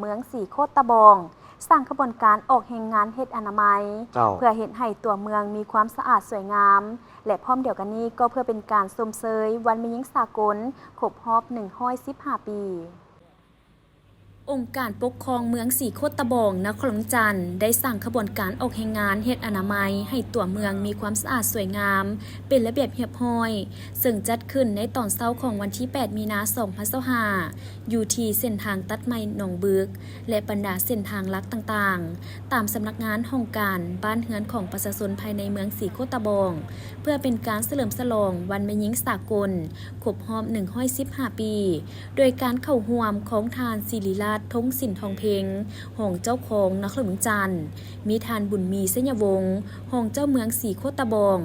ມືອງສີໂຄດຕະບອງ ສ້າງຂະບວນການອອກແຮງງານເຮັດອະນາໄມ ເຈົ້າ ເພື່ອເຮັດໃຫ້ຕົວເມືອງມີຄວາມສະອາດສວຍງາມ ແລະ ພ້ອມດຽວກັນນີ້ກໍເພື່ອເປັນການຊົມເຊີຍວັນແມ່ຍິງສາກົນຄົບຮອບໜຶ່ງຮ້ອຍສິບຫ້າປີ. ອົງການປົກຄອງເມືອງສີໂຄດຕະບອງ ນະຄອນຫຼວງວຽງຈັນ ໄດ້ສ້າງຂະບວນການອອກແຮງງານເຮັດອະນາໄມໃຫ້ຕົວເມືອງມີຄວາມສະອາດສວຍງາມ ເປັນລະບຽບຮຽບຮ້ອຍ ເຊິ່ງຈັດຂຶ້ນໃນຕອນເຊົ້າຂອງວັນທີແປດ ມີນາ ສອງພັນຊາວຫ້າ ຢູ່ທີ່ເສັ້ນທາງຕັດໃໝ່ໜອງບຶກ ແລະ ບັນດາເສັ້ນທາງຫຼັກຕ່າງໆ ຕາມສຳນັກງານຫ້ອງການບ້ານເຮືອນຂອງປະຊາຊົນພາຍໃນເມືອງສີໂຄດຕະບອງ ເພື່ອເປັນການສະເຫຼີມສະຫຼອງວັນແມ່ຍິງສາກົນຄົບຮອບໜຶ່ງຮ້ອຍສິບຫ້າປີ ໂດຍການເຂົ້າຮ່ວມຂອງທ່ານ ສິລິລາດ ທົງສິນທອງເພັງ ຮອງເຈົ້າຄອງນະຄອນຫຼວງວຽງຈັນ, ມີທ່ານ ບຸນມີ ໄຊຍະວົງ ຮອງເຈົ້າເມືອງສີໂຄດຕະບອງ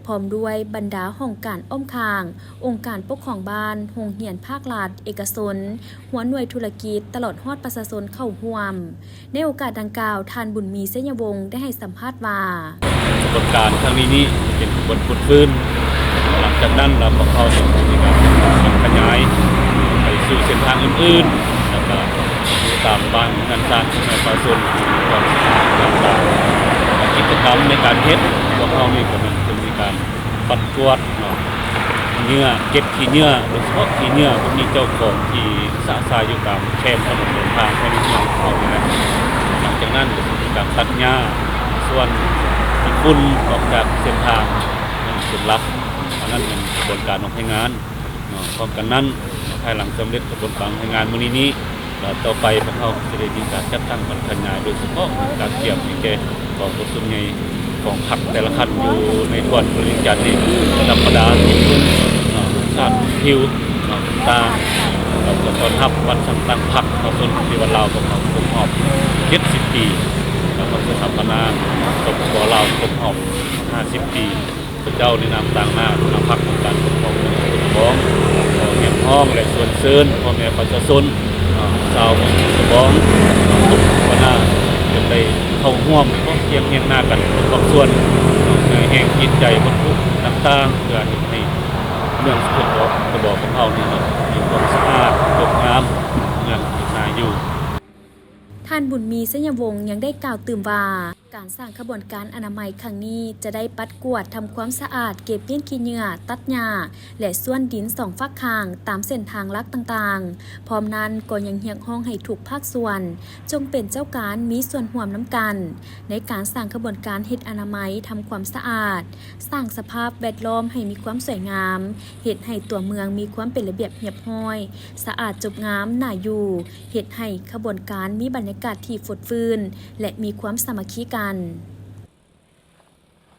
ພ້ອມດ້ວຍບັນດາຫ້ອງການອ້ອມຂ້າງ, ອົງການປົກຄອງບ້ານ, ໂຮງຮຽນພາກລັດ, ເອກະຊົນ, ຫົວໜ່ວຍທຸລະກິດ ຕະຫຼອດຮອດປະຊາຊົນເຂົ້າຮ່ວມ. ໃນໂອກາດດັ່ງກ່າວ, ທ່ານ ບຸນມີ ໄຊຍະວົງ ໄດ້ໃຫ້ສຳພາດວ່າ ຂະບວນການຄັ້ງນີ້ນີ້ເປັນຂະບວນຟົດຟື້ນ. ຫຼັງຈາກນັ້ນລະພວກເຮົາຈະມີການຂະຫຍາຍໄປສູ່ເສັ້ນທາງອື່ນໆ ແລ້ວກະຢູ່ຕາມບ້ານເຮືອນຊານຂອງປະຊາຊົນທີ່ມີຄວາມສະອາດຕ່າງໆ. ກິດຈະກຳໃນການເຮັດຂອງພວກເຮົານີ້ກະແມ່ນຈະມີການ ປັດກວາດເນາະ ຂີ້ເຫຍື້ອ ເກັບຂີ້ເຫຍື້ອ ໂດຍສະເພາະຂີ້ເຫຍື້ອບໍ່ມີເຈົ້າຂອງທີ່ຊະຊາຍຢູ່ຕາມແຄມຖະໜົນຫົນທາງພາຍໃນເມືອງຂອງເຮົານີ້ແຫຼະ. ຫຼັງຈາກນັ້ນກະຊິມີການຕັດຫຍ້າ ສ່ວນຂີ້ຝຸ່ນອອກຈາກເສັ້ນທາງ ນັ້ນເປັນຫຼັກ. ອັນນັ້ນແມ່ນຂະບວນການອອກແຮງງານເນາະ. ພ້ອມກັນນັ້ນ ພາຍຫຼັງສຳເລັດຂະບວນການອອກແຮງງານມື້ນີ້ນີ້ ແລະ ຕໍ່ໄປພວກເຮົາກະຊິໄດ້ມີການຈັດຕັ້ງບັນຂະຫຍາຍ ໂດຍສະເພາະການກຽມໃຫ້ແກ່ກອງປະຊຸມໃຫຍ່ຂອງພັກແຕ່ລະຂັ້ນຢູ່ໃນນະຄອນຫຼວງວຽງຈັນນີ້ ບັນດາທີ່ເປັນ ເນາະ ຊາດຜິວ ເນາະ ຕ່າງໆ ແລ້ວກະຕ້ອນຮັບວັນສ້າງຕັ້ງພັກປະຊາຊົນປະຕິວັດລາວຂອງເຮົາຄົບຮອບເຈັດສິບປີ ແລ້ວກະສະຖາປະນາ ສປປ ລາວຄົບຮອບຫ້າສິບປີ. ເຈົ້າໃນນາມຕາງໜ້າຫົວໜ້າພັກ ອົງການປົກຄອງເມືອງສີໂຄດຕະບອງ ຂໍຮຽກຮ້ອງ ແລະ ຊວນເຊີນພໍ່ແມ່ປະຊາຊົນ ເນາະ ຊາວເມືອງສີໂຄດຕະບອງ ທຸກຄະນະ ຈົງໄດ້ເຂົ້າຮ່ວມພ້ອມພຽງຮຽງໜ້າກັນທຸກພາກສ່ວນ ເນາະ ໃນແຮງຈິດໃຈວັດຖຸຕ່າງໆ ເພື່ອເຮັດໃຫ້ເມືອງສີໂຄດຕະບອງຂອງເຮົານີ້ ເນາະ ມີຄວາມສະອາດ ງົດງາມ ເມືອງໜ້າຢູ່. ທ່ານ ບຸນມີ ໄຊຍະວົງ ຍັງໄດ້ກ່າວຕື່ມວ່າ ການສ້າງຂະບວນການອະນາໄມຄັ້ງນີ້ ຈະໄດ້ປັດກວາດທຳຄວາມສະອາດ ເກັບມ້ຽນຂີ້ເຫຍື້ອ ຕັດຫຍ້າ ແລະ ສ່ວນດິນສອງຟາກຂ້າງຕາມເສັ້ນທາງຫຼັກຕ່າງໆ. ພ້ອມນັ້ນກໍຍັງຮຽກຮ້ອງໃຫ້ທຸກພາກສ່ວນ ຈົ່ງເປັນເຈົ້າການມີສ່ວນຮ່ວມນຳກັນ ໃນການສ້າງຂະບວນການເຮັດອະນາໄມ ທຳຄວາມສະອາດ, ສ້າງສະພາບແວດລ້ອມໃຫ້ມີຄວາມສວຍງາມ, ເຮັດໃຫ້ຕົວເມືອງມີຄວາມເປັນລະບຽບຮຽບຮ້ອຍ, ສະອາດຈົບງາມ, ໜ້າຢູ່, ເຮັດໃຫ້ຂະບວນການມີບັນຍາກາດທີ່ຟົດຟື້ນ ແລະ ມີຄວາມສາມັກຄີກັນ.